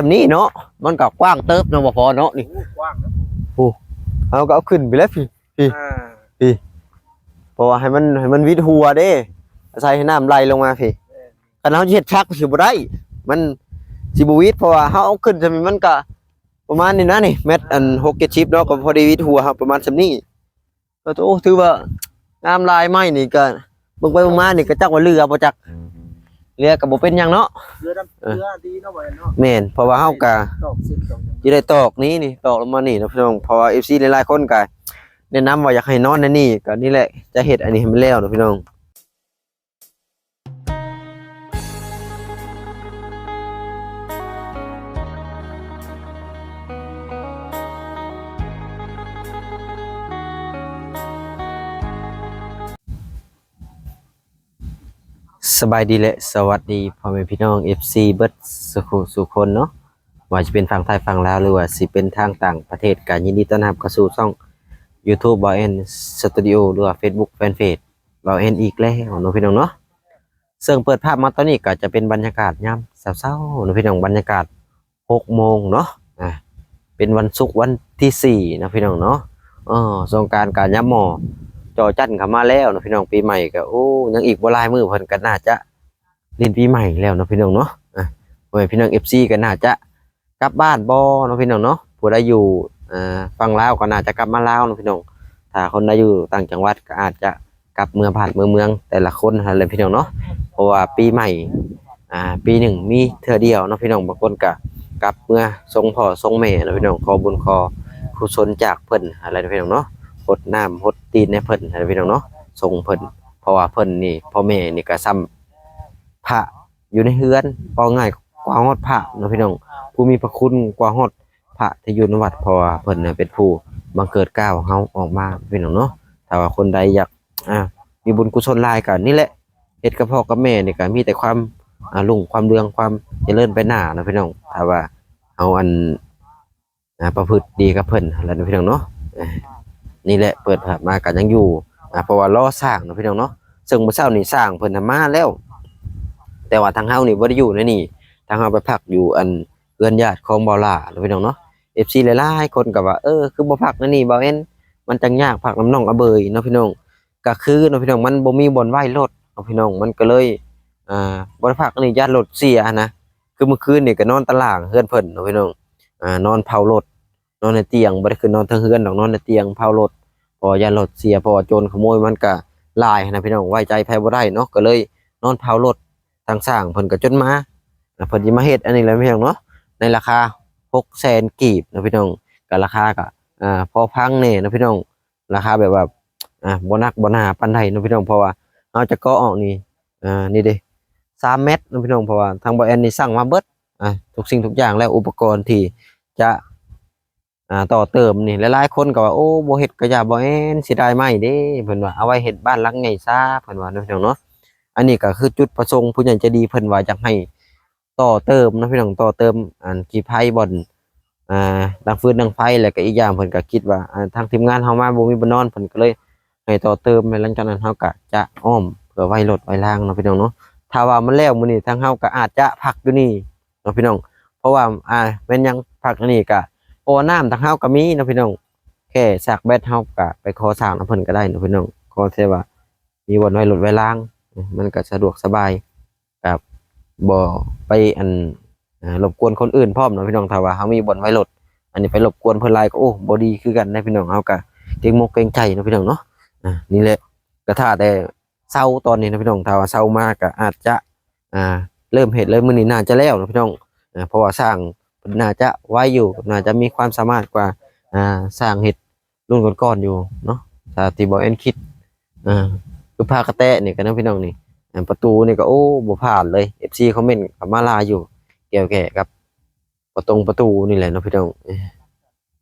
ສ່ຳນີ້ເນາະ ມັນກໍກວ້າງເຕີບເນາະ ບໍ່ພໍເນາະນີ້ ໂອ້ ກວ້າງນະ ໂອ້ ເຮົາກໍເອົາຂຶ້ນໄປແລ້ວພີ້ ພີ້ ອ່າ ພີ້ ເພາະວ່າໃຫ້ມັນ ໃຫ້ມັນວິດຫົວເດ້ ອາໄສໃຫ້ນ້ຳໄຫຼລົງມາພີ້ ແມ່ນ ຄັນເຮົາຊິເຮັດສັກຊິບໍ່ໄດ້ ມັນຊິບໍ່ວິດ ເພາະວ່າເຮົາເອົາຂຶ້ນສ່ຳນີ້ ມັນກໍປະມານນີ້ນະນີ້ ແມັດອັນຫົກເຈັດສິບເນາະ ກໍພໍດີວິດຫົວເຮົາປະມານສ່ຳນີ້. ກໍ ໂອ້ ຖືວ່າງາມຫຼາຍ ໄມ້ນີ້ກໍເບິ່ງໄປເບິ່ງມານີ້ກໍຈັກວ່າເຫຼືອບໍ່ຈັກ ເຫຼືອກໍບໍ່ເປັນຫຍັງເນາະ ເຫຼືອນຳ ເອີ ເຫຼືອດີເນາະ ບໍ່ແມ່ນເນາະ ແມ່ນ ເພາະວ່າເຮົາກໍຕອກເສັ້ນຕອກຫຍັງ ຊິໄດ້ຕອກນີ້ ນີ້ຕອກລົງມານີ້ເນາະພີ່ນ້ອງ ເພາະວ່າເອັຟຊີຫຼາຍໆຄົນກໍແນະນຳວ່າຢາກໃຫ້ນອນໃນນີ້ ກໍນີ້ແຫຼະ ຈະເຮັດອັນນີ້ໃຫ້ມັນແລ້ວເນາະພີ່ນ້ອງ. ສະບາຍດີ ແລະ ສະຫວັດດີພໍ່ແມ່ພີ່ນ້ອງເອັຟຊີເບິດສູ່ຜູ້ສູ່ຄົນເນາະ ວ່າຈະເປັນຝັ່ງໄທຝັ່ງລາວ ຫຼືວ່າຊິເປັນທາງຕ່າງປະເທດ ກໍຍິນດີຕ້ອນຮັບເຂົ້າສູ່ຊ່ອງຢູທູບ ບ່າວແອນ ສະຕູດິໂອ ຫຼືວ່າເຟສບຸກແຟນເພຈ ບ່າວແອນອີກແລ້ວເນາະພີ່ນ້ອງເນາະ. ເຊິ່ງເປີດພາບມາຕອນນີ້ກໍຈະເປັນບັນຍາກາດຍາມເຊົ້າໆເນາະພີ່ນ້ອງ ບັນຍາກາດຫົກໂມງເນາະ ອ່າ ເປັນວັນສຸກວັນທີສີ່ເນາະພີ່ນ້ອງເນາະ ເອີ ສົງການກໍຍາມໝໍ້ຈໍຈັນກໍມາແລ້ວເນາະພີ່ນ້ອງ ປີໃໝ່ກໍ ໂອ້ ຍັງອີກບໍ່ຫຼາຍມື້ເພິ່ນກໍໜ້າຈະຫຼິ້ນປີໃໝ່ແລ້ວເນາະພີ່ນ້ອງເນາະ ອ່າ ພໍ່ແມ່ພີ່ນ້ອງເອັຟຊີກໍໜ້າຈະ ກັບບ້ານບໍ່ເນາະພີ່ນ້ອງເນາະ ຜູ້ໃດຢູ່ ເອີ ຝັ່ງລາວກໍໜ້າຈະກັບມາລາວເນາະພີ່ນ້ອງ ຖ້າຄົນໃດຢູ່ຕ່າງຈັງຫວັດກໍອາດຈະກັບເມືອບ້ານເມືອເມືອງແຕ່ລະຄົນຫັ້ນແຫຼະພີ່ນ້ອງເນາະ ເພາະວ່າປີໃໝ່ ອ່າ ປີໜຶ່ງມີເທື່ອດຽວເນາະພີ່ນ້ອງ ບາງຄົນກໍກັບເມືອສົ່ງພໍ່ສົ່ງແມ່ເນາະພີ່ນ້ອງ ຂໍບຸນຂໍກຸສົນຈາກເພິ່ນຫັ້ນແຫຼະພີ່ນ້ອງເນາະ ຫົດນ້ຳຫົດຕີນໃຫ້ເພິ່ນຫັ້ນແຫຼະພີ່ນ້ອງເນາະ ສົ່ງເພິ່ນ ເພາະວ່າເພິ່ນນີ້ ພໍ່ແມ່ນີ້ກໍສ່ຳພະ ຢູ່ໃນເຮືອນ ເວົ້າງ່າຍກວ່າຮອດພະເນາະພີ່ນ້ອງ ຜູ້ມີພະຄຸນກວ່າຮອດພະທີ່ຢູ່ໃນວັດ ເພາະວ່າເພິ່ນນະເປັນຜູ້ບັງເກີດກ້າວເຮົາອອກມາພີ່ນ້ອງເນາະ ຖ້າວ່າຄົນໃດຢາກ ອ່າ ມີບຸນກຸສົນຫຼາຍກໍນີ້ແຫຼະ ເຮັດກັບພໍ່ກັບແມ່ນີ້ກໍມີແຕ່ຄວາມ ອ່າ ຮຸ່ງຄວາມເຮືອງ ຄວາມຈະເລີນໄປໜ້າເນາະພີ່ນ້ອງ ຖ້າວ່າເຮົາ ອັນ ອ່າ ປະພຶດດີກັບເພິ່ນຫັ້ນແຫຼະເນາະພີ່ນ້ອງເນາະ ເອີ ນີ້ແຫຼະ ເປີດພາບມາກໍຍັງຢູ່ ອ່າ ເພາະວ່າລໍສ້າງເນາະພີ່ນ້ອງເນາະ ເຊິ່ງມື້ເຊົ້ານີ້ຊ່າງເພິ່ນນະມາແລ້ວ ແຕ່ວ່າທາງເຮົານີ້ບໍ່ໄດ້ຢູ່ໃນນີ້ ທາງເຮົາໄປພັກຢູ່ ອັນ ເຮືອນຍາດຂອງບ່າວຫຼ້າເນາະພີ່ນ້ອງເນາະ ເອັຟຊີຫຼາຍໆຄົນກໍວ່າ ເອີ ຄືບໍ່ພັກໃນນີ້ບ່າວແອນ ມັນຈັ່ງຍາກ ພັກນຳນ້ອງອາເບີຍເນາະພີ່ນ້ອງ ກໍຄືເນາະພີ່ນ້ອງ ມັນບໍ່ມີບ່ອນໄວ້ລົດເນາະພີ່ນ້ອງ ມັນກໍເລີຍ ອ່າ ບໍ່ໄດ້ພັກໃນນີ້ ຢ້ານລົດເສຍຫັ້ນນະ ຄືມື້ຄືນນີ້ກໍນອນຕາລ່າງເຮືອນເພິ່ນເນາະພີ່ນ້ອງ ອ່າ ນອນເຝົ້າລົດ ນອນໃນຕຽງ ບໍ່ໄດ້ຂຶ້ນນອນເທິງເຮືອນດອກ ນອນໃນຕຽງເຝົ້າລົດ ເພາະວ່າຢ້ານລົດເສຍ ເພາະວ່າໂຈນຂະໂມຍມັນກະຫຼາຍຫັ້ນນະພີ່ນ້ອງ ໄວ້ໃຈໃຜບໍ່ໄດ້ເນາະ ກໍເລີຍນອນເຝົ້າລົດ ທາງຊ່າງເພິ່ນກໍຈົນມາ ເພິ່ນຊິມາເຮັດອັນນີ້ແຫຼະພີ່ນ້ອງເນາະ ໃນລາຄາຫົກແສນກີບເນາະພີ່ນ້ອງ ກໍລາຄາກໍ ອ່າ ພໍຟັງແດ່ເນາະພີ່ນ້ອງ ລາຄາແບບວ່າ ອ່າ ບໍ່ໜັກບໍ່ໜາປານໃດເນາະພີ່ນ້ອງ ເພາະວ່າເຮົາຈະເກາະອອກນີ້ ອ່າ ນີ້ເດ້ ສາມແມັດເນາະພີ່ນ້ອງ ເພາະວ່າທາງບ່າວແອນນີ້ສັ່ງມາເບິດ ອ່າ ທຸກສິ່ງທຸກຢ່າງແລ້ວ ອຸປະກອນທີ່ຈະ ອ່າ ຕໍ່ເຕີມນີ້ ຫຼາຍໆຄົນກໍວ່າ ໂອ້ ບໍ່ເຮັດກະຢ່າ ບໍ່ແມ່ນ ເສຍດາຍໄມ້ເດ້ ເພິ່ນວ່າ ເອົາໄວ້ເຮັດບ້ານຫຼັງໃຫຍ່ຊະ ເພິ່ນວ່າເນາະ ພີ່ນ້ອງເນາະ ອັນນີ້ກໍຄືຈຸດປະສົງຜູ້ໃຫຍ່ໃຈດີເພິ່ນວ່າຢາກໃຫ້ຕໍ່ເຕີມເນາະ ພີ່ນ້ອງ ຕໍ່ເຕີມ ອັນ ຂີ້ໄພ ບ່ອນ ອ່າ ດັງຟືນດັງໄຟ ແລ້ວກໍອີກຢ່າງເພິ່ນກໍຄິດວ່າ ອ່າ ທາງທີມງານເຮົາມາບໍ່ມີບ່ອນນອນ ເພິ່ນກໍເລີຍໃຫ້ຕໍ່ເຕີມ ແລ້ວຫຼັງຈາກນັ້ນເຮົາກໍຈະອ້ອມເພື່ອໄວ້ລົດໄວ້ລາງເນາະ ພີ່ນ້ອງເນາະ ຖ້າວ່າມັນແລ້ວມື້ນີ້ ທາງເຮົາກໍອາດຈະພັກຢູ່ນີ້ ເນາະພີ່ນ້ອງ ເພາະວ່າ ອ່າ ແມ່ນຫຍັງພັກອັນນີ້ກະ ເພາະວ່ານ້ຳທາງເຮົາກະມີເນາະພີ່ນ້ອງ ແຄ່ສາກແບັດເຮົາກະໄປຂໍສ້າງນຳເພິ່ນກະໄດ້ເນາະພີ່ນ້ອງ ຂໍແຕ່ວ່າມີບ່ອນໄວ້ລົດໄວ້ລາງ ມັນກະສະດວກສະບາຍ ກະບໍ່ໄປ ອັນ ອ່າ ລົບກວນຄົນອື່ນພ້ອມເນາະພີ່ນ້ອງ ຖ້າວ່າເຮົາມີບ່ອນໄວ້ລົດ ອັນນີ້ໄປລົບກວນເພິ່ນຫຼາຍກະ ໂອ້ ບໍ່ດີຄືກັນເດ້ພີ່ນ້ອງ ເຮົາກະເກງມົກເກງໃຈເນາະພີ່ນ້ອງເນາະ ອ່າ ນີ້ແຫຼະ ກະຖ້າແຕ່ ເຊົາຕອນນີ້ນະພີ່ນ້ອງ ຖ້າວ່າເຊົາມາກໍອາດຈະ ອ່າ ເລີ່ມເຮັດເລີຍ ມື້ນີ້ໜ້າຈະແລ້ວນະພີ່ນ້ອງ ເພາະວ່າຊ່າງເພິ່ນໜ້າຈະໄວຢູ່ ໜ້າຈະມີຄວາມສາມາດກວ່າ ອ່າ ຊ່າງເຮັດລຸ້ນກ່ອນໆຢູ່ເນາະ ຕາມທີ່ບ່າວແອນຄິດ ອ່າ ຄືຝາກະແຕະນີ້ກໍນະພີ່ນ້ອງນີ້ ອ່າ ປະຕູນີ້ກໍ ໂອ້ ບໍ່ຜ່ານເລີຍ ເອັຟຊີຄອມເມັນເຂົ້າມາຫຼາຍຢູ່ ກ່ຽວແກ່ກັບ ປະຕົງປະຕູນີ້ແຫຼະເນາະພີ່ນ້ອງ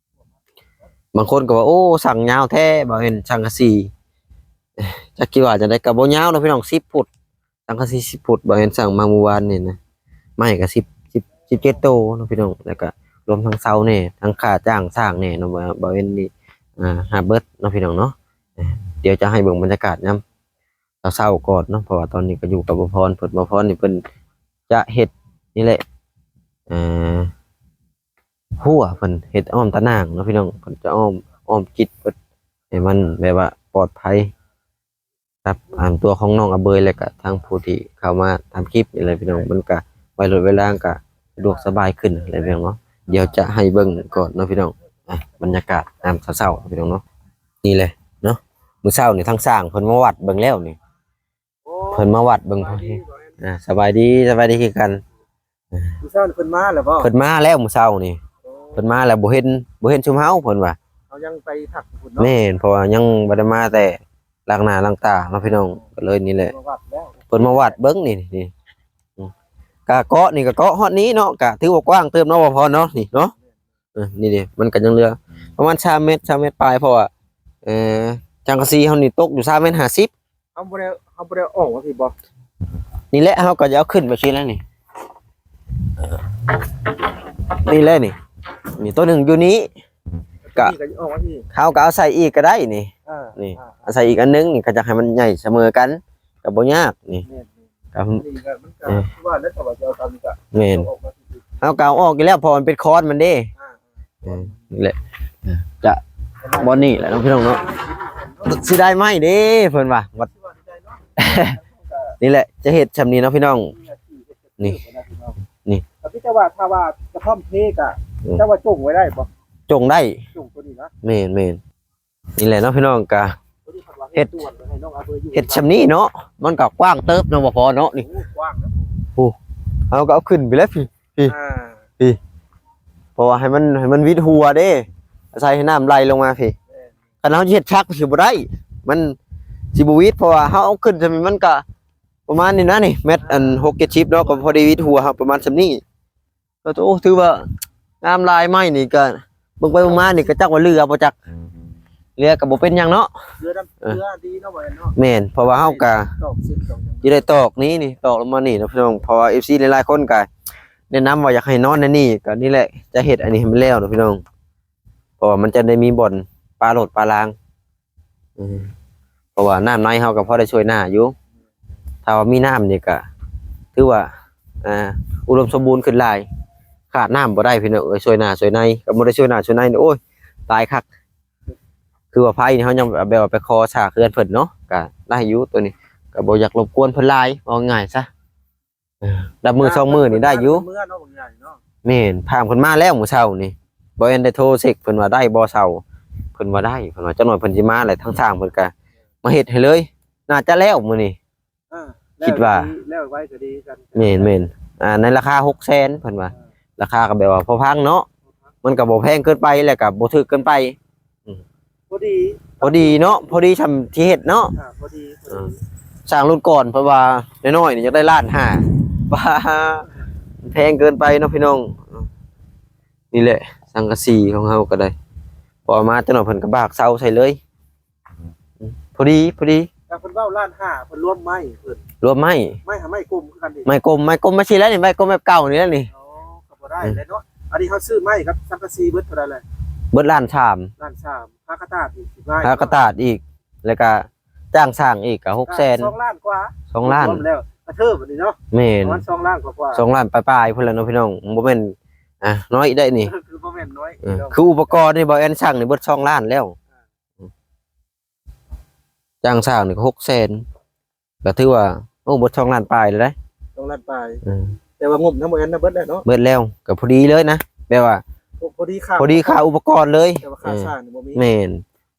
ບາງຄົນກໍວ່າ ໂອ້ ຊ່າງຍາວແທ້ ບໍ່ແມ່ນສັງກະສີ ຈັກຊິວ່າຈັ່ງໃດ ກໍບໍ່ຍາວເນາະພີ່ນ້ອງ ສິບຟຸດ ສັງກະສີສິບຟຸດ ບໍ່ແມ່ນສັ່ງມາມື້ວານນີ້ນະ ໄມ້ກໍສິບ ສິບ ສິບເຈັດໂຕເນາະພີ່ນ້ອງ ແລ້ວກໍລວມທັງເຊົາແດ່ ທັງຄ່າຈ້າງສ້າງແດ່ເນາະ ບໍ່ ບໍ່ແມ່ນນີ້ ອ່າ ຮັບເບິດເນາະພີ່ນ້ອງເນາະ ດຽວຈະໃຫ້ເບິ່ງບັນຍາກາດຍາມ ເຊົ້າໆກ່ອນເນາະ ເພາະວ່າຕອນນີ້ກໍຢູ່ກັບບ່າວພອນ ເພິ່ນ ບ່າວພອນນີ້ເພິ່ນຈະເຮັດນີ້ແຫຼະ ເອີ ຮົ້ວ ເພິ່ນເຮັດອ້ອມຕາໜ່າງເນາະພີ່ນ້ອງ ເພິ່ນຈະອ້ອມ ອ້ອມຈິດເບິດ ໃຫ້ມັນແບບວ່າປອດໄພ ກັບ ອັນ ຕົວຂອງນ້ອງອາເບີຍ ແລະກະທາງຜູ້ທີ່ເຂົ້າມາທຳຄລິບນີ້ແຫຼະພີ່ນ້ອງ ມັນກະໄວລົດໄວລາງກະສະດວກສະບາຍຂຶ້ນແຫຼະພີ່ນ້ອງເນາະ. ດຽວຈະໃຫ້ເບິ່ງກ່ອນເນາະພີ່ນ້ອງ ອ່າ ບັນຍາກາດຍາມເຊົ້າໆ ພີ່ນ້ອງເນາະ. ນີ້ແຫຼະເນາະ ມື້ເຊົ້ານີ້ທາງຊ່າງເພິ່ນມາວັດເບິ່ງແລ້ວນີ້ ໂອ້ ເພິ່ນມາວັດເບິ່ງ ສະບາຍດີ ອ່າ ສະບາຍດີ ສະບາຍດີຄືກັນ. ມື້ເຊົ້ານີ້ເພິ່ນມາແລ້ວບໍ່? ເພິ່ນມາແລ້ວມື້ເຊົ້ານີ້ ໂອ້ ເພິ່ນມາແລ້ວ ບໍ່ເຫັນ ບໍ່ເຫັນຊຸມເຮົາ ເພິ່ນວ່າ ເຮົາຍັງໄປພັກຢູ່ພຸ້ນເນາະ. ແມ່ນ ເພາະວ່າຍັງບໍ່ໄດ້ມາແຕ່ລ້າງໜ້າລ້າງຕາເນາະພີ່ນ້ອງ ກໍເລີຍນີ້ແຫຼະ ມາວັດແລ້ວ ເພິ່ນມາວັດເບິ່ງນີ້ ນີ້ ອືມ ກະເກາະນີ້ ກະເກາະຮອດນີ້ເນາະ ກະຖືວ່າກວ້າງເຕີບເນາະ ບໍ່ພໍເນາະ ນີ້ເນາະ. ເອີ ນີ້ເດ້ ມັນກໍຍັງເຫຼືອປະມານສາມແມັດ ສາມແມັດປາຍ ເພາະວ່າ ເອີ ສັງກະສີເຮົານີ້ຕົກຢູ່ສາມແມັດຫ້າສິບ. ເຮົາບໍ່ໄດ້ ເຮົາບໍ່ໄດ້ເອົາອອກວ່າຊີ້ບໍ່? ນີ້ແຫຼະ ເຮົາກໍຈະເອົາຂຶ້ນໄປຊີ້ແຫຼະນີ້ ເອີ ນີ້ແຫຼະນີ້ ນີ້ຕົວໜຶ່ງຢູ່ນີ້ ກະ ນີ້ກໍຈະເອົາອອກວ່າຊີ້ ເຮົາກໍເອົາໃສ່ອີກກໍໄດ້ນີ້ ເອີ ນີ້ ເອົາໃສ່ອີກອັນໜຶ່ງນີ້ ກໍຢາກໃຫ້ມັນໃຫຍ່ສະເໝີກັນ ກໍບໍ່ຍາກນີ້ ແມ່ນ ກໍ ນີ້ກໍມັນກໍ ເອີ ຄືວ່າແລ້ວ ຖ້າວ່າຈະເອົາຕາມນີ້ກໍ ແມ່ນ ເອົາອອກມາ ເຮົາກໍເອົາອອກຢູ່ແລ້ວ ເພາະມັນເປັນຄອນມັນເດ້ ອ່າ ເອີ ນີ້ແຫຼະ ຈະບ່ອນນີ້ແຫຼະເນາະ ພີ່ນ້ອງເນາະ. ເສຍດາຍໄມ້ເດ້ ເພິ່ນວ່າ ນີ້ແຫຼະ ຈະເຮັດຊ່ຳນີ້ເນາະ ພີ່ນ້ອງ ນີ້ ນີ້ ກໍມີແຕ່ວ່າ ຖ້າວ່າກະທ່ອມເພກະ ອືມ ເຈົ້າວ່າຈົ່ງໄວ້ໄດ້ບໍ່? ຈົ່ງໄດ້ ຈົ່ງຕົວນີ້ນະ ແມ່ນໆ. ນີ້ແຫຼະເນາະພີ່ນ້ອງ ກະເຮັດ ເຮັດຊ່ຳນີ້ເນາະ ມັນກະກວ້າງເຕີບເນາະ ບໍ່ພໍເນາະ ນີ້ ໂອ້ ກວ້າງນະ ໂອ້ ເຮົາກໍເອົາຂຶ້ນໄປແລ້ວພີ້ ພີ້ ອ່າ ພີ້ ເພາະວ່າໃຫ້ມັນ ໃຫ້ມັນວິດຫົວເດ້ ໃສ່ໃຫ້ນ້ຳໄຫຼລົງມາພີ້ ແມ່ນ ຄັນເຮົາຊິເຮັດສັກຊິບໍ່ໄດ້ ມັນຊິບໍ່ວິດ ເພາະວ່າເຮົາເອົາຂຶ້ນຊ່ຳນີ້ ມັນກະປະມານນີ້ນະ ນີ້ແມັດອັນຫົກເຈັດສິບເນາະ ກໍພໍດີວິດຫົວເຮົາປະມານຊ່ຳນີ້. ກໍ ໂອ້ ຖືວ່າງາມຫຼາຍ ໄມ້ນີ້ກໍເບິ່ງໄປເບິ່ງມານີ້ກໍຈັກວ່າເຫຼືອບໍ່ຈັກ ເຫຼືອກໍບໍ່ເປັນຫຍັງເນາະ ເຫຼືອນຳ ເອີ ເຫຼືອດີເນາະ ບໍ່ແມ່ນເນາະ ແມ່ນ ເພາະວ່າເຮົາກໍ ຕອກເສັ້ນຕອກຫຍັງ ຊິໄດ້ຕອກນີ້ ນີ້ຕອກລົງມານີ້ເນາະພີ່ນ້ອງ ເພາະວ່າເອັຟຊີຫຼາຍໆຄົນກໍແນະນຳວ່າຢາກໃຫ້ນອນໃນນີ້ ກໍນີ້ແຫຼະ ຈະເຮັດອັນນີ້ໃຫ້ມັນແລ້ວເນາະພີ່ນ້ອງ ເພາະວ່າມັນຈະໄດ້ມີບ່ອນປາລົດປາລາງ. ເອີ ເພາະວ່ານ້ຳໃນເຮົາກໍພໍໄດ້ຊ່ວຍໜ້າຢູ່ ຖ້າວ່າມີນ້ຳນີ້ກໍຖືວ່າ ອ່າ ອຸດົມສົມບູນຂຶ້ນຫຼາຍ ຂາດນ້ຳບໍ່ໄດ້ພີ່ນ້ອງເອີຍ ຊ່ວຍໜ້າຊ່ວຍໃນ ຄັນບໍ່ໄດ້ຊ່ວຍໜ້າຊ່ວຍໃນນີ້ ໂອ້ຍ ຕາຍຄັກ ຄືວ່າໄຟນີ້ເຮົາຍັງແບບວ່າໄປຂໍສ້າງເຮືອນເພິ່ນເນາະ ກໍໄດ້ຢູ່ ໂຕນີ້ກໍບໍ່ຢາກລົບກວນເພິ່ນຫຼາຍ ເວົ້າງ່າຍຊະ. ເອີ ດັບມື້ສອງມື້ນີ້ໄດ້ຢູ່ ເມືອເນາະ ບາງຢ່າງເນາະ ແມ່ນ ພາມເພິ່ນມາແລ້ວມື້ເຊົ້ານີ້ ບໍ່ແອນໄດ້ໂທເຊັກເພິ່ນວ່າໄດ້ບໍ່ເຊົາ ເພິ່ນວ່າໄດ້ ເພິ່ນວ່າຈັກໜ້ອຍເພິ່ນຊິມາແຫຼະ ທາງຊ່າງເພິ່ນກະມາເຮັດໃຫ້ເລີຍ ໜ້າຈະແລ້ວມື້ນີ້ ເອີ ຄິດວ່າ ແລ້ວໄວກໍດີ ແລ້ວໄວກໍດີກັນ ແມ່ນໆ ອ່າ ໃນລາຄາຫົກແສນເພິ່ນວ່າ ເອີ ລາຄາກໍແບບວ່າພໍຟັງເນາະ ມັນກໍບໍ່ແພງເກີນໄປ ແລ້ວກໍບໍ່ຖືກເກີນໄປ. ອືມ ພໍດີ ພໍດີເນາະ ພໍດີຊ່ຳທີ່ເຮັດເນາະ ອ່າ ພໍດີ ພໍດີ ເອີ ສ້າງລຸ້ນກ່ອນເພິ່ນວ່ານ້ອຍໆນີ້ຢາກໄດ້ລ້ານຫ້າ ປາ ແພງເກີນໄປເນາະພີ່ນ້ອງ. ນີ້ແຫຼະ ສັງກະສີຂອງເຮົາກໍໄດ້ ພໍເອົາມາຈັກໜ້ອຍເພິ່ນກໍບາກເສົາໃສ່ເລີຍ ພໍດີ ພໍດີ ແຕ່ເພິ່ນເວົ້າລ້ານຫ້າ ເພິ່ນລວມໄມ້ ເພິ່ນລວມໄມ້ ໄມ້ຫາໄມ້ກົມຄືກັນນີ້ ໄມ້ກົມ ໄມ້ກົມມາຊີ້ແລ້ວນີ້ ໄມ້ກົມແບບເກົ່ານີ້ແຫຼະນີ້ ອໍ ກໍບໍ່ໄດ້ແລ້ວເນາະ ອືມ ອັນນີ້ເຮົາຊື້ໄມ້ກັບສັງກະສີເບິດເທົ່າໃດແຫຼະ? ເບິດລ້ານສາມ ລ້ານສາມ ຄ່າກະຕາດອີກ ຄ່າກະຕາດອີກ ແລ້ວກະຈ້າງສ້າງອີກກະຫົກແສນ ສອງລ້ານກວ່າ ສອງລ້ານ ລວມແລ້ວກະເທີບອັນນີ້ເນາະ ແມ່ນ ປະມານສອງລ້ານກວ່າ ສອງລ້ານປາຍໆ ພຸ້ນແຫຼະເນາະພີ່ນ້ອງ ບໍ່ແມ່ນ ອ່າ ນ້ອຍໄດ້ນີ້ ຄືບໍ່ແມ່ນນ້ອຍ ເອີ ຄືອຸປະກອນນີ້ ບໍ່ແອນສັ່ງນີ້ເບິດສອງລ້ານແລ້ວ ອ່າ ຈ້າງສ້າງນີ້ກໍຫົກແສນ ກໍຖືວ່າ ໂອ້ ເບິດສອງລ້ານປາຍແລ້ວເດ້ ສອງລ້ານປາຍ ເອີ ແຕ່ວ່າງົບທາງບໍ່ແອນນະເບິດແລ້ວເນາະ ເບິດແລ້ວ ກໍພໍດີເລີຍນະ ແບບວ່າ ພໍດີຄ່າ ພໍດີຄ່າອຸປະກອນເລີຍ ແຕ່ວ່າຄ່າ ເອີ ສ້າງນີ້ບໍ່ມີ ແມ່ນ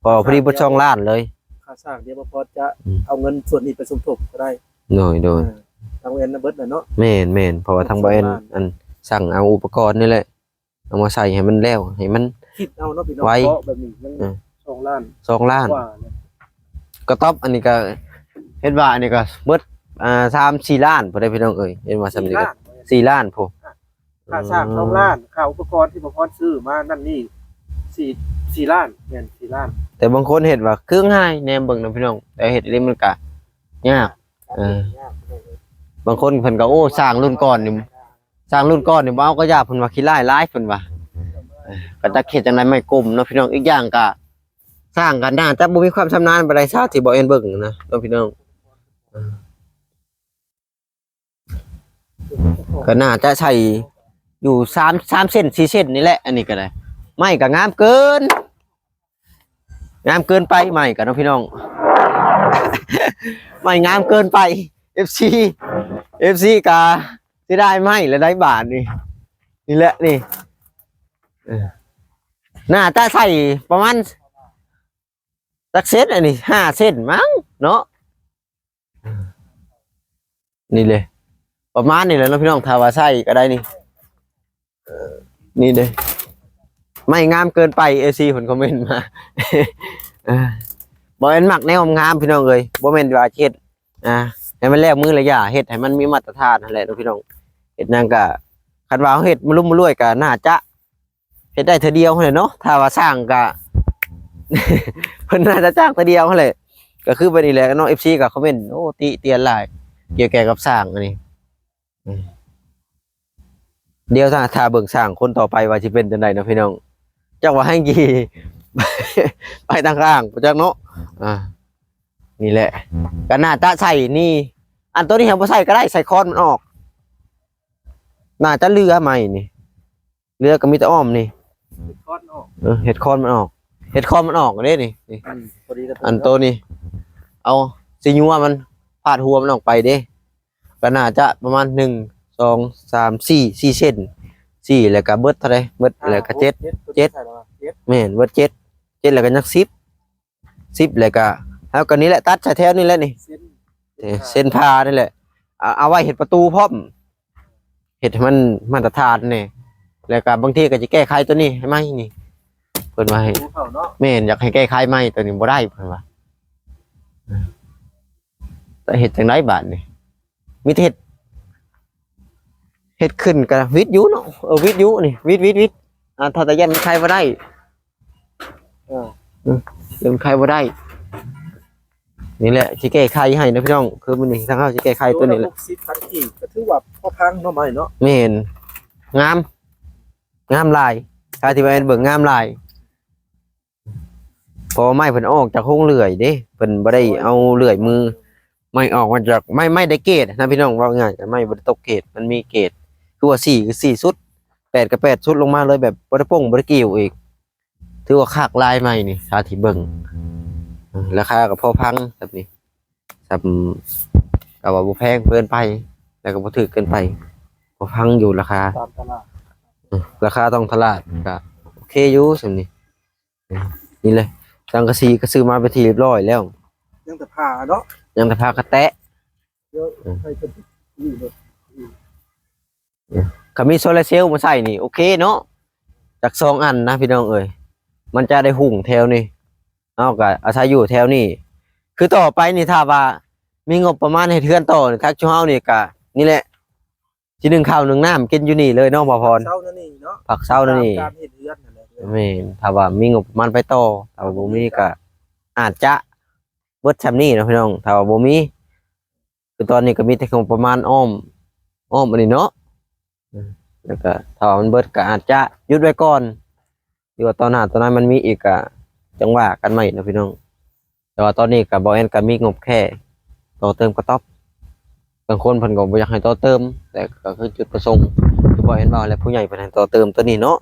ພໍ ພໍດີເບິດສອງລ້ານເລີຍ ຄ່າສ້າງ ດຽວບໍ່ພໍຈະ ອືມ ເອົາເງິນສ່ວນນີ້ໄປສົມທົບກໍໄດ້ ໂດຍ ໂດຍ ເອີ ທາງແອນນະເບິດແລ້ວເນາະ ແມ່ນໆ ເພາະວ່າທາງບໍ່ແອນ ສອງລ້ານ ອັນ ສັ່ງເອົາອຸປະກອນນີ້ແຫຼະ ເອົາມາໃສ່ໃຫ້ມັນແລ້ວ ໃຫ້ມັນ ຄິດເອົາເນາະພີ່ນ້ອງ ໄວ ເພາະແບບນີ້ຍັງ ເອີ ສອງລ້ານ ສອງລ້ານກວ່າເນາະ ກະຕ໊ອບ ອັນນີ້ກະ ເຮັດວ່າອັນນີ້ກະເບິດ ອ່າ ສາມສີ່ລ້ານພຸ້ນເດ້ພີ່ນ້ອງເອີຍ ເຫັນວ່າສ່ຳນີ້ກະ ສີ່ລ້ານ ສີ່ລ້ານພຸ້ນ ຄ່າສ້າງສອງລ້ານ ຄ່າອຸປະກອນທີ່ບໍ່ພອນຊື້ມານັ້ນນີ້ ສີ່ ສີ່ລ້ານ ແມ່ນ ສີ່ລ້ານ ແຕ່ບາງຄົນເຮັດວ່າຄືງ່າຍ ແນມເບິ່ງນະພີ່ນ້ອງ ແຕ່ເຮັດອີ່ຫຼີມັນກະຍາກ ເອີ ຍາກ ບາງຄົນເພິ່ນກໍ ໂອ້ ສ້າງລຸ້ນກ່ອນນີ້ ສ້າງລຸ້ນກ່ອນນີ້ບໍ່ເອົາກໍຢ່າ ເພິ່ນວ່າຂີ້ລ້າຍຫຼາຍ ເພິ່ນວ່າ ເອີ ກໍຈັກເຮັດຈັ່ງໃດ ໄມ້ກົມເນາະພີ່ນ້ອງ ອີກຢ່າງກໍ ສ້າງກໍໜ້າຈະບໍ່ມີຄວາມຊຳນານປານໃດຊະ ທີ່ບໍ່ແອນເບິ່ງນະເນາະພີ່ນ້ອງ ເອີ ກໍໜ້າຈະໃສ່ ຢູ່ສາມ ສາມເຊັນ ສີ່ເຊັນນີ້ແຫຼະ. ອັນນີ້ກໍໄດ້ ໄມ້ກໍງາມເກີນ ງາມເກີນໄປ ໄມ້ກໍເນາະພີ່ນ້ອງ ໄມ້ງາມເກີນໄປ ເອັຟຊີ ເອັຟຊີກໍເສຍດາຍໄມ້ລະໄດ້ບາດນີ້. ນີ້ແຫຼະນີ້ ເອີ ໜ້າຈະໃຊ້ປະມານຈັກເຊັນ ອັນນີ້ ຫ້າເຊັນມັ້ງເນາະ. ນີ້ເດ້ ປະມານນີ້ແຫຼະເນາະພີ່ນ້ອງ ຖ້າວ່າໃຊ້ກໍໄດ້ນີ້ ເອີ ນີ້ເດ້ ໄມ້ງາມເກີນໄປ ເອັຟຊີເພິ່ນຄອມເມັນມາ ເອີ ບໍ່ແມ່ນມັກແນວງາມພີ່ນ້ອງເອີຍ ບໍ່ແມ່ນວ່າເຮັດ ອ່າ ໃຫ້ມັນແລ້ວມືລະຢ່າ ເຮັດໃຫ້ມັນມີມາດຕະຖານຫັ້ນແຫຼະເນາະພີ່ນ້ອງ. ເຮັດຫຍັງກະ ຄັນວ່າເຮົາເຮັດມາລຸມມາລວຍກະໜ້າຈະ ເຮັດໄດ້ເທື່ອດຽວຫັ້ນແຫຼະເນາະ ຖ້າວ່າສ້າງກະ ເພິ່ນໜ້າຈະຈ້າງເທື່ອດຽວຫັ້ນແຫຼະ. ກໍຄືແບບນີ້ແຫຼະເນາະ ເອັຟຊີກໍຄອມເມັນ ໂອ້ ຕິຕຽນຫຼາຍ ກ່ຽວແກ່ກັບສ້າງອັນນີ້. ດຽວຖ້າ ຖ້າເບິ່ງສ້າງຄົນຕໍ່ໄປວ່າຊິເປັນຈັ່ງໃດເນາະພີ່ນ້ອງ ຈັກວ່າໃຫ້ກີ່ ໄປທາງຂ້າງບໍ່ຈັກເນາະ. ອ່າ ນີ້ແຫຼະ ກໍໜ້າຈະໃສ່ນີ້ ອັນໂຕນີ້ຫາບໍ່ໃສ່ກໍໄດ້ ໃສ່ຄອນມັນອອກ ໜ້າຈະເຫຼືອໄມ້ນີ້ ເຫຼືອກໍມີແຕ່ອ້ອມນີ້ ເຮັດຄອນອອກ ເອີ ເຮັດຄອນມັນອອກ ເຮັດຄອນມັນອອກເດ້ນີ້ ນີ້ ອືມ ພໍດີກັບ ອັນໂຕນີ້ ເອົາສີຍົວມັນພາດຫົວມັນອອກໄປເດ້ ກໍໜ້າຈະປະມານ ໜຶ່ງ ສອງ ສາມ ສີ່ ສີ່ເຊັນ ສີ່ ແລ້ວກໍເບິດເທົ່າໃດ ເບິດແລ້ວກໍເຈັດ ເຈັດ ແມ່ນ ເບິດເຈັດ ເຈັດ ແລ້ວກໍຍັງສິບ ສິບ ແລ້ວກໍ ເຮົາກໍນີ້ແຫຼະ ຕັດໃສ່ແຖວນີ້ແຫຼະນີ້ ເສັ້ນ ເອີ ເສັ້ນຜ່ານີ້ແຫຼະ ເອົາ ເອົາໄວ້ເຮັດປະຕູພ້ອມ ເຮັດໃຫ້ມັນມາດຕະຖານແດ່ ແລ້ວກໍບາງທີກໍຈະແກ້ໄຂຕົວນີ້ໃຫ້ໃໝ່ນີ້ ເພິ່ນວ່າໃຫ້ ປະຕູເຂົ້າເນາະ ແມ່ນ ຢາກໃຫ້ແກ້ໄຂໃໝ່ ຕົວນີ້ບໍ່ໄດ້ ເພິ່ນວ່າ ແຕ່ເຮັດຈັ່ງໃດບາດນີ້ ມີແຕ່ເຮັດ ເຮັດຂຶ້ນກໍວິດຢູ່ເນາະ ເອີ ວິດຢູ່ນີ້ ວິດ ວິດ ວິດ ອ່າ ຖ້າແຕ່ຢ້ານມັນໄຂບໍ່ໄດ້ ເອີ ເອີ ຢ້ານໄຂບໍ່ໄດ້ ນີ້ແຫຼະ ຊິແກ້ໄຂໃຫ້ເນາະພີ່ນ້ອງ ຄືມື້ນີ້ທາງເຮົາຊິແก้ໄຂຕົວນີ້ແຫຼະ ໂລລະຫົກສິບພັນກີບ ກໍຖືວ່າພໍຟັງເນາະ ໄມ້ເນາະ ແມ່ນ ງາມ ງາມຫຼາຍ ຖ້າທີ່ວ່າເບິ່ງງາມຫຼາຍ ເພາະວ່າໄມ້ເພິ່ນອອກຈາກໂຮງເລື່ອຍເດ້ ເພິ່ນບໍ່ໄດ້ເອົາເລື່ອຍມື ໄມ້ອອກມາຈາກ ໄມ້ ໄມ້ໄດ້ເກດນະພີ່ນ້ອງ ເວົ້າງ່າຍ ໄມ້ບໍ່ໄດ້ຕົກເກດ ມັນມີເກດ ຄືວ່າສີ່ ຄືສີ່ຊຸດ ແປດ ກໍແປດຊຸດລົງມາເລີຍ ແບບບໍ່ໄດ້ປົງບໍ່ໄດ້ກ່ຽວອີກ ຖືວ່າຄັກຫຼາຍໄມ້ນີ້ ຖ້າທີ່ເບິ່ງ ເອີ ລາຄາກໍພໍຟັງແບບນີ້ ສ່ຳ ກໍວ່າບໍ່ແພງເກີນໄປ ແລ້ວກໍບໍ່ຖືກເກີນໄປ ພໍຟັງຢູ່ລາຄາ ຕາມຕະຫຼາດ ເອີ ລາຄາທ້ອງຕະຫຼາດ ກໍໂອເຄຢູ່ສ່ຳນີ້. ນີ້ແຫຼະ ສັງກະສີກໍຊື້ມາເປັນທີ່ຮຽບຮ້ອຍແລ້ວ ຍັງແຕ່ຜ້າເນາະ ຍັງແຕ່ຜ້າກະແຕະ ດຽວໃຫ້ເພິ່ນຢູ່ເນາະ ຄັນມີໂຊລາເຊວມາໃສ່ນີ້ໂອເຄເນາະ ຈັກສອງອັນນະພີ່ນ້ອງເອີຍ ມັນຈະໄດ້ຮຸ່ງແຖວນີ້ ເຮົາກໍອາໄສຢູ່ແຖວນີ້ ຄືຕໍ່ໄປນີ້ຖ້າວ່າມີງົບປະມານເຮັດເຮືອນຕໍ່ນີ້ ທາງຊຸມເຮົານີ້ກໍນີ້ແຫຼະ ຊິໜຶ້ງເຂົ້າໜຶ້ງນ້ຳກິນຢູ່ນີ້ເລີຍເນາະ ບ່າວພອນ ເຊົາແນວນີ້ເນາະ ພັກເຊົາແນວນີ້ ຕາມການເຮັດເຮືອນນັ້ນແຫຼະ ແມ່ນ ຖ້າວ່າມີງົບປະມານໄປຕໍ່ ຖ້າວ່າບໍ່ມີກໍອາດຈະເບິດຊ່ຳນີ້ເນາະພີ່ນ້ອງ ຖ້າວ່າບໍ່ມີ ຄືຕອນນີ້ກໍມີແຕ່ງົບປະມານອ້ອມ ອ້ອມອັນນີ້ເນາະ ແລ້ວກໍຖ້າວ່າມັນເບິດກໍອາດຈະຢຸດໄວ້ກ່ອນ ຫຼືວ່າຕໍ່ໜ້າຕໍ່ໃນມັນມີອີກກໍຈັ່ງວ່າກັນໃໝ່ເນາະພີ່ນ້ອງ. ແຕ່ວ່າຕອນນີ້ກໍ ບໍ່ແອນ ກໍມີງົບແຄ່ຕໍ່ເຕີມກະຕ໊ອບ ບາງຄົນເພິ່ນກໍບໍ່ຢາກໃຫ້ຕໍ່ເຕີມ ແຕ່ກໍຄືຈຸດປະສົງ ຄື ບໍ່ແອນ ເວົ້າແຫຼະ ຜູ້ໃຫຍ່ເພິ່ນໃຫ້ຕໍ່ເຕີມຕົວນີ້ເນາະ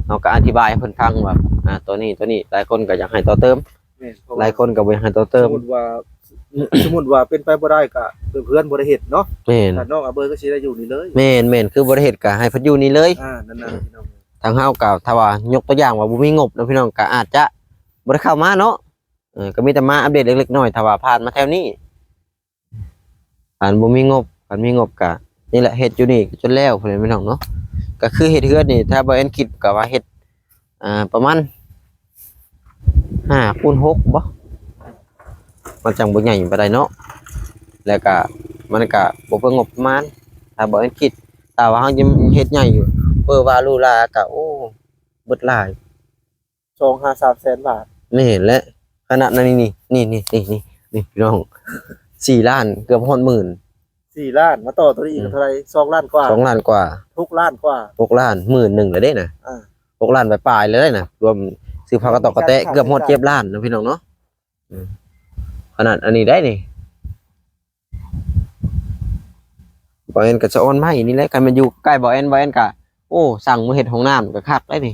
ເຮົາກໍອະທິບາຍໃຫ້ເພິ່ນຟັງວ່າ ອ່າ ຕົວນີ້ ຕົວນີ້ ຫຼາຍຄົນກໍຢາກໃຫ້ຕໍ່ເຕີມ ແມ່ນ ເພາະວ່າ ຫຼາຍຄົນກໍບໍ່ຢາກໃຫ້ຕໍ່ເຕີມ ສົມມຸດວ່າ ສົມມຸດວ່າເປັນໄປບໍ່ໄດ້ກໍເພື່ອນບໍ່ໄດ້ເຮັດເນາະ ແມ່ນ ຖ້ານ້ອງອາເບີກໍຊິໄດ້ຢູ່ນີ້ເລີຍ ແມ່ນໆ ຄືບໍ່ໄດ້ເຮັດກໍໃຫ້ເພິ່ນຢູ່ນີ້ເລີຍ ອ່າ ນັ້ນໆ ພີ່ນ້ອງ ທາງເຮົາກໍຖ້າວ່າຍົກຕົວຢ່າງວ່າບໍ່ມີງົບເນາະ ພີ່ນ້ອງ ກໍອາດຈະບໍ່ໄດ້ເຂົ້າມາເນາະ ເອີ ກໍມີແຕ່ມາອັບເດດເລັກໆນ້ອຍໆ ຖ້າວ່າຜ່ານມາແຖວນີ້ ຄັນບໍ່ມີງົບ ຄັນມີງົບກະນີ້ແຫຼະ ເຮັດຢູ່ນີ້ຈົນແລ້ວພຸ້ນແຫຼະພີ່ນ້ອງເນາະ ກະຄືເຮັດເຮືອນນີ້ ຖ້າບໍ່ແອນຄິດກະວ່າເຮັດ ອ່າ ປະມານຫ້າຄູນຫົກບໍ ມັນຈັ່ງບໍ່ໃຫຍ່ປານໃດເນາະ ແລ້ວກະມັນກະບໍ່ເບິ່ງງົບປະມານ ຖ້າບໍ່ແອນຄິດ ຖ້າວ່າເຮົາຍັງເຮັດໃຫຍ່ຢູ່ ເປີວ່າຫຼູຫຼາກະ ໂອ້ ເບິດຫຼາຍ ສອງຫາສາມແສນບາດ ແມ່ນແຫຼະ ຂະໜາດນັ້ນ ນີ້ ນີ້ ພີ່ນ້ອງ ສີ່ລ້ານ ເກືອບຮອດໝື່ນ ສີ່ລ້ານ ມາຕໍ່ຕົວນີ້ອີກ ອືມ ເທົ່າໃດ ສອງລ້ານກວ່າ ສອງລ້ານກວ່າ ຫົກລ້ານກວ່າ ຫົກລ້ານ ໝື່ນໜຶ່ງແລ້ວເດ້ນະ ອ່າ ຫົກລ້ານປາຍໆແລ້ວເດ້ນະ ລວມຊື້ຜ້າກະຕອກກະແຕະ ເກືອບຮອດເຈັດລ້ານເນາະ ພີ່ນ້ອງເນາະ ອືມ ຂະໜາດອັນນີ້ໄດ້ນີ້ ບໍ່ແອນກໍສະອອນໄມ້ນີ້ແຫຼະ ຄັນແມ່ນຢູ່ໃກ້ບໍ່ແອນ ບໍ່ແອນກໍ ໂອ້ ອ້ ສັ່ງມາເຮັດຫ້ອງນ້ຳກໍຄັກໄດ໋ນີ້.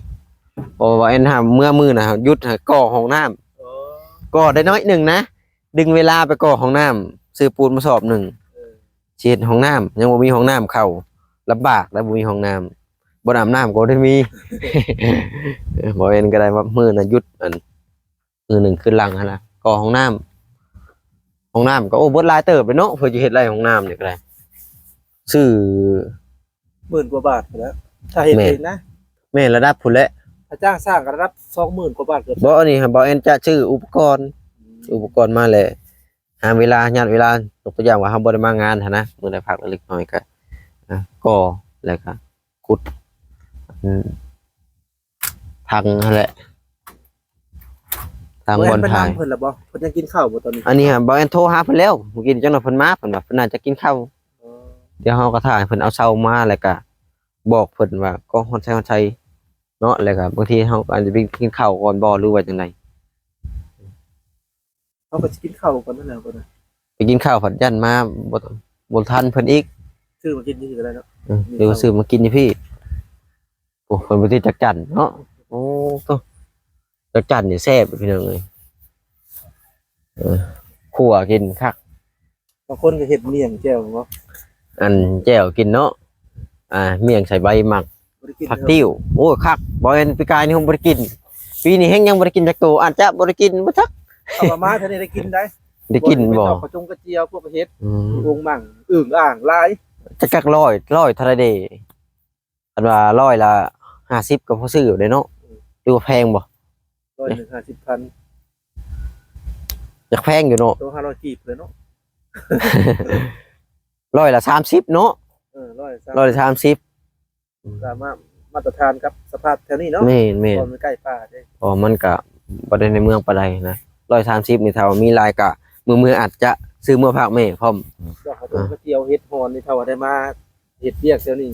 ເພາະວ່າອັນຫາເມື່ອມື້ນະ ຢຸດໃຫ້ກໍ່ຫ້ອງນ້ຳ ໂອ້ ກໍ່ໄດ້ໜ້ອຍໜຶ່ງນະ ດຶງເວລາໄປກໍ່ຫ້ອງນ້ຳ ຊື້ປູນມາສອບໜຶ່ງ ເອີ ຊິເຮັດຫ້ອງນ້ຳ ຍັງບໍ່ມີຫ້ອງນ້ຳເຂົ້າ ລຳບາກໄດ໋ ບໍ່ມີຫ້ອງນ້ຳ ບ່ອນອາບນ້ຳກໍບໍ່ໄດ້ມີ. ເອີ ບໍ່ແມ່ນກໍໄດ້ວ່າມື້ນະຢຸດ ອັນ ມື້ໜຶ່ງຄືນຫຼັງຫັ້ນນະ ກໍ່ຫ້ອງນ້ຳ ຫ້ອງນ້ຳກໍ ໂອ້ ເບິດຫຼາຍເຕີບເລີຍເນາະ ເພື່ອຈະເຮັດໄດ້ຫ້ອງນ້ຳນີ້ກໍໄດ້ ຊື້ ໝື່ນກວ່າບາດພຸ້ນແຫຼະ ຖ້າເຮັດເອງນະ. ແມ່ນ ລະດັບພຸ້ນແຫຼະ ຖ້າຈ້າງສ້າງກໍລະດັບສອງໝື່ນກວ່າບາດເກືອບ. ບໍ່ ອັນນີ້ຫັ້ນ ບໍ່ແອນຈະຊື້ອຸປະກອນ ອືມ ອຸປະກອນມາແຫຼະ ຫາເວລາ ຍາດເວລາ ຍົກຕົວຢ່າງວ່າເຮົາບໍ່ໄດ້ມາງານຫັ້ນນະ ມື້ໃດພັກເລັກນ້ອຍກໍ ອ່າ ກໍ່ ແລ້ວກໍຂຸດ ອືມ ທາງຫັ້ນແຫຼະ ທາງບ່ອນຖ່າຍ. ເພິ່ນລະບໍ່ ເພິ່ນຍັງກິນເຂົ້າບໍ່ຕອນນີ້? ອັນນີ້ຫາ ບໍ່ແອນໂທຫາເພິ່ນແລ້ວ ມື້ກີ້ຈັກໜ່ອຍເພິ່ນມາ ເພິ່ນວ່າເພິ່ນໜ້າຈະກິນເຂົ້າ. ອໍ ດຽວເຮົາກໍຖ້າໃຫ້ເພິ່ນເອົາເຊົາມາ ແລ້ວກໍບອກເພິ່ນວ່າກໍຮອດໃສຮອດໃສເນາະ ແລ້ວກໍບາງທີເຮົາກໍອາດຈະໄປກິນເຂົ້າກ່ອນບໍ່ ຫຼືວ່າຈັ່ງໃດ? ເຮົາກໍຊິກິນເຂົ້າກ່ອນນັ້ນແຫຼະ ໄປກິນເຂົ້າພັດຢ້ານມາບໍ່ ບໍ່ທັນເພິ່ນອີກ ຊື້ມາກິນຢູ່ພີ້ກໍໄດ້ເນາະ. ເອີ ຫຼືວ່າຊື້ມາກິນຢູ່ພີ້. ໂອ້ ເພິ່ນບໍ່ຕິດຈັກຈັ່ນເນາະ. ໂອ້ ໂທ້ ຈັກຈັ່ນນີ້ແຊບພີ່ນ້ອງເອີຍ ເອີ ຂົ້ວກິນຄັກ. ບາງຄົນກໍເຮັດໝ້ຽງແຈ່ວເນາະ ອັນແຈ່ວກິນເນາະ ອ່າ ໝ້ຽງໃສ່ໃບໝາກ ບໍ່ໄດ້ກິນ ຜັກຕິ້ວ. ໂອ້ຍ ຄັກ ບໍ່ແມ່ນປີກາຍນີ້ບໍ່ໄດ້ກິນ ປີນີ້ແຮງຍັງບໍ່ໄດ້ກິນຈັກໂຕ ອາດຈະບໍ່ໄດ້ກິນບໍ່ຈັກ. ເອົາມາເທື່ອນີ້ໄດ້ກິນໄດ໋ ໄດ້ກິນບໍ່? ພວກກະຈົງກະຈຽວ ພວກເຫັດ ອືມ ໂອ່ງໝັ່ງ ອຶ່ງອ່າງຫຼາຍ. ຈັກ ຈັກຮ້ອຍ ຮ້ອຍເທົ່າໃດເດ? ຄັນວ່າຮ້ອຍລະຫ້າສິບກໍພໍຊື້ໄດ້ເນາະ ຫຼືວ່າແພງບໍ່? ຮ້ອຍໜຶ່ງຫ້າສິບພັນ ຢາກແພງຢູ່ເນາະ ໂຕຫ້າຮ້ອຍກີບເລີຍເນາະ ຮ້ອຍລະສາມສິບເນາະ. ເອີ ຮ້ອຍ ຮ້ອຍສາມສິບ ກໍມາ ມາດຕະຖານກັບສະພາບແຖວນີ້ເນາະ. ແມ່ນໆ ເພາະມັນໃກ້ປ່າເດ້ ເພາະມັນກະບໍ່ໄດ້ໃນເມືອງປານໃດນະ. ຮ້ອຍສາມສິບນີ້ ຖ້າວ່າມີຫຼາຍກະມື້ໆອາດຈະຊື້ເມືອຝາກແມ່ພ້ອມ. ດອກກະຕົງກະຈຽວ ເຫັດຫອນນີ້ ຖ້າວ່າໄດ້ມາ ເຮັດວຽກແຖວນີ້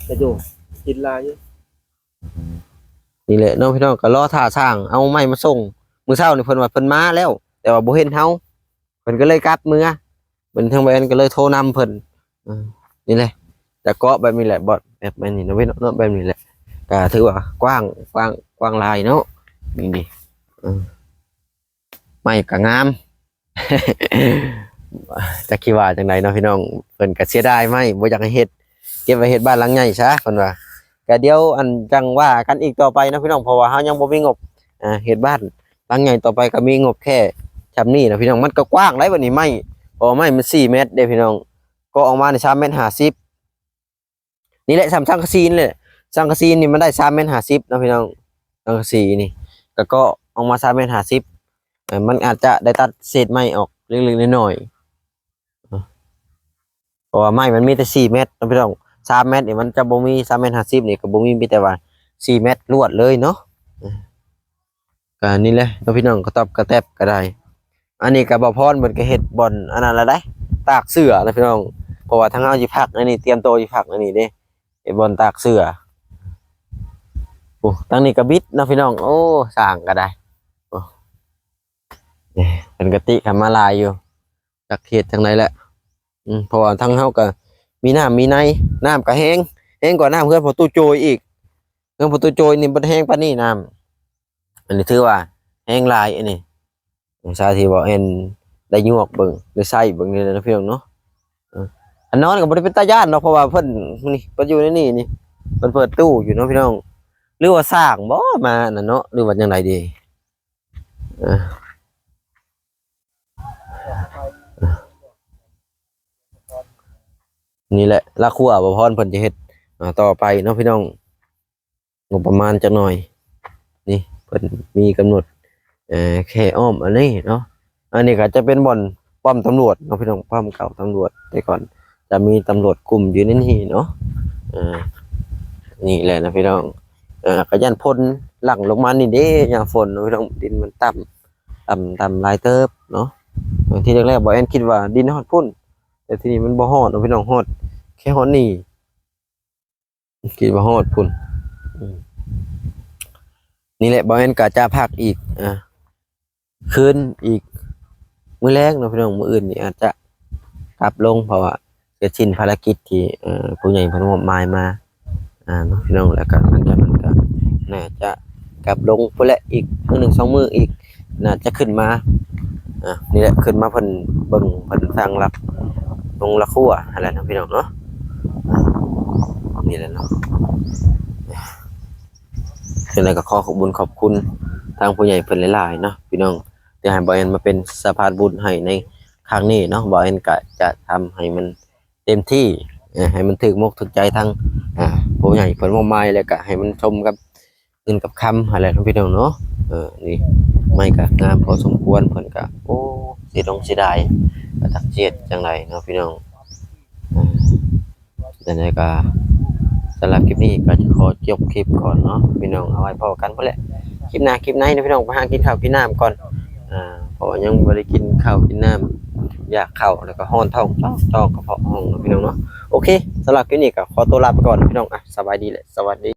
ກະໂຍ ກິນຫຼາຍຢູ່. ນີ້ແຫຼະເນາະພີ່ນ້ອງ ກໍລໍຖ້າຊ່າງເອົາໄມ້ມາສົ່ງ. ມື້ເຊົ້ານີ້ເພິ່ນວ່າເພິ່ນມາແລ້ວ ແຕ່ວ່າບໍ່ເຫັນເຮົາ ເພິ່ນກໍເລີຍກັບເມືອ. ເພິ່ນ ທາງແບນກໍເລີຍໂທນຳເພິ່ນ. ເອີ ນີ້ແຫຼະ ຈະເກາະແບບນີ້ແຫຼະ ບ່ອນ ແບບ ແບບນີ້ເນາະ ເນາະ ແບບນີ້ແຫຼະ ກໍຖືວ່າກວ້າງ ກວ້າງ ກວ້າງຫຼາຍເນາະ. ນີ້ ເອີ ໄມ້ກໍງາມ ຈັກຊິວ່າຈັ່ງໃດເນາະພີ່ນ້ອງ ເພິ່ນກໍເສຍດາຍໄມ້ ບໍ່ຢາກໃຫ້ເຮັດ ເກັບໄວ້ເຮັດບ້ານຫຼັງໃຫຍ່ຊະ ເພິ່ນວ່າ. ກໍດຽວ ອັນ ຈັ່ງວ່າກັນອີກຕໍ່ໄປເນາະພີ່ນ້ອງ ເພາະວ່າເຮົາຍັງບໍ່ມີງົບ ເຮັດບ້ານຫຼັງໃຫຍ່. ຕໍ່ໄປກໍມີງົບແຄ່ຊ່ຳນີ້ເນາະພີ່ນ້ອງ. ມັນກໍກວ້າງໄດ໋ບັດນີ້ ໄມ້ ເພາະວ່າໄມ້ມັນສີ່ແມັດເດ້ພີ່ນ້ອງ ກໍອອກມານີ້ສາມແມັດຫ້າສິບ. ນີ້ແຫຼະ ສ່ຳສັງກະສີນີ້ແຫຼະ ສັງກະສີນີ້ມັນໄດ້ສາມແມັດຫ້າສິບເນາະພີ່ນ້ອງ. ສັງກະສີນີ້ກໍ ກໍອອກມາສາມແມັດຫ້າສິບ ເອີ ມັນອາດຈະໄດ້ຕັດເສດໄມ້ອອກເລັກໆນ້ອຍໆ ເພາະວ່າໄມ້ມັນມີແຕ່ສີ່ແມັດເນາະພີ່ນ້ອງ. ສາມແມັດນີ້ມັນຈະບໍ່ມີ ສາມແມັດຫ້າສິບນີ້ກໍບໍ່ມີ ມີແຕ່ວ່າສີ່ແມັດລວດເລີຍເນາະ. ກໍນີ້ແຫຼະເນາະພີ່ນ້ອງ ກະຕອບກະແຕັບກໍໄດ້. ອັນນີ້ກໍບ່າວພອນເພິ່ນກໍເຮັດບ່ອນອັນນັ້ນລະໄດ໋ ຕາກເສື້ອນະພີ່ນ້ອງ ເພາະວ່າທາງເຮົາຊິພັກໃນນີ້ ຕຽມໂຕຊິພັກໃນນີ້ເດ້ ເຮັດບ່ອນຕາກເສື້ອ. ໂອ້ ທາງນີ້ກໍບິດເນາະພີ່ນ້ອງ. ໂອ້ ສ້າງກໍໄດ້ ໂອ້ ນີ້ເພິ່ນກໍຕິເຂົ້າມາຫຼາຍຢູ່ ຈັກເຮັດຈັ່ງໃດແຫຼະ. ອືມ ເພາະວ່າທາງເຮົາກໍມີນ້ຳມີໃນ ນ້ຳກໍແຮງ ແຮງກວ່ານ້ຳເຮືອນພໍ່ຕູ້ໂຈຍອີກ. ເຮືອນພໍ່ຕູ້ໂຈຍນີ້ບໍ່ໄດ້ແຮງປານນີ້ນ້ຳ ອັນນີ້ຖືວ່າແຮງຫຼາຍ. ອັນນີ້ສາທີ່ບໍ່ແອນໄດ້ຍວກເບິ່ງ ໄດ້ໃຊ້ເບິ່ງນີ້ແຫຼະເນາະພີ່ນ້ອງເນາະ. ເອີ ອັນນອນກໍບໍ່ໄດ້ເປັນຕາຢ້ານດອກ ເພາະວ່າເພິ່ນ ນີ້ ເພິ່ນຢູ່ໃນນີ້ນີ້ ເພິ່ນເປີດຕູ້ຢູ່ເນາະພີ່ນ້ອງ. ຫຼືວ່າສ້າງບໍ່ມາອັນນັ້ນເນາະ ຫຼືວ່າຈັ່ງໃດເດ? ເອີ ນີ້ແຫຼະ ລາຄົວບ່າວພອນເພິ່ນຈະເຮັດ ອ່າ ຕໍ່ໄປເນາະພີ່ນ້ອງ. ງົບປະມານຈັກໜ່ອຍ ນີ້ເພິ່ນມີກຳນົດ ເອີ ແຄ່ອ້ອມອັນນີ້ເນາະ. ອັນນີ້ກໍຈະເປັນບ່ອນປ້ອມຕຳຫຼວດເນາະພີ່ນ້ອງ ປ້ອມເກົ່າຕຳຫຼວດ ແຕ່ກ່ອນຈະມີຕຳຫຼວດກຸ່ມຢູ່ໃນນີ້ເນາະ. ເອີ ນີ້ແຫຼະນະພີ່ນ້ອງ ເອີ ກໍຢ້ານຝົນຫຼັ່ງລົງມານີ້ເດ້ ຍາມຝົນເນາະພີ່ນ້ອງ ດິນມັນຕ່ຳ ຕ່ຳ ຕ່ຳຫຼາຍເຕີບເນາະ. ເອີ ທີແລກໆ ບ່າວແອນຄິດວ່າດິນຮອດພຸ້ນ ແຕ່ທີນີ້ມັນບໍ່ຮອດເນາະພີ່ນ້ອງ ຮອດແຄ່ຮອດນີ້ ຄິດວ່າຮອດພຸ້ນ. ອືມ ນີ້ແຫຼະ ບ່າວແອນກໍຈະພັກອີກ ອ່າ ຄືນອີກມື້ແລງເນາະພີ່ນ້ອງ. ມື້ອື່ນນີ້ອາດຈະກັບລົງ ເພາະວ່າເສັດສິ້ນພາລະກິດທີ່ ເອີ ຜູ້ໃຫຍ່ເພິ່ນມອບໝາຍມາ ອ່າເນາະພີ່ນ້ອງ. ແລ້ວກໍຫຼັງຈາກນັ້ນກໍໜ້າຈະກັບລົງພຸ້ນແຫຼະ ອີກມື້ໜຶ່ງສອງມື້ອີກ ໜ້າຈະຂຶ້ນມາ. ອ່າ ນີ້ແຫຼະ ຂຶ້ນມາເພິ່ນເບິ່ງ ເພິ່ນສ້າງຫຼັກ ລົງຫຼັກຄົວຫັ້ນແຫຼະເນາະພີ່ນ້ອງເນາະ. ອ່າ ນີ້ແຫຼະເນາະ. ຈັ່ງໃດກໍຂໍຂອບບຸນຂອບຄຸນທາງຜູ້ໃຫຍ່ເພິ່ນຫຼາຍໆເນາະພີ່ນ້ອງ ທີ່ໃຫ້ບ່າວແອນມາເປັນສະພານບຸນໃຫ້ໃນຄັ້ງນີ້ເນາະ. ບ່າວແອນກໍຈະທຳໃຫ້ມັນເຕັມທີ່ ເອີ ໃຫ້ມັນຖືກມົກຖືກໃຈທັງ ອ່າ ຜູ້ໃຫຍ່ເພິ່ນມອບໝາຍ ແລ້ວກໍໃຫ້ມັນສົມກັບເງິນກັບຄຳຫັ້ນແຫຼະເນາະພີ່ນ້ອງເນາະ. ເອີ ນີ້ໄມ້ກໍງາມພໍສົມຄວນ ເພິ່ນກໍ ໂອ້ ເສຍດົງເສຍດາຍ ກໍຈັກຊິເຮັດຈັ່ງໃດເນາະພີ່ນ້ອງ. ອ່າ ຈັ່ງໃດກໍສຳລັບຄລິບນີ້ກໍຂໍຈົບຄລິບກ່ອນເນາະພີ່ນ້ອງ. ເອົາໄວ້ພໍ້ກັນພຸ້ນແຫຼະ ຄລິບໜ້າຄລິບໃນເນາະພີ່ນ້ອງ. ໄປຫາກິນເຂົ້າກິນນ້ຳກ່ອນ ອ່າ ເພາະວ່າຍັງບໍ່ໄດ້ກິນເຂົ້າກິນນ້ຳ ຢາກເຂົ້າ ແລ້ວກໍຮ້ອນທ້ອງຈອກໆ ກະເພາະຫ້ອງເນາະພີ່ນ້ອງເນາະ. ໂອເຄ ສຳລັບຄລິບນີ້ກໍຂໍຕົວລາໄປກ່ອນພີ່ນ້ອງ. ອ່ະ ສະບາຍດີ ແລະ ສະຫວັດດີ.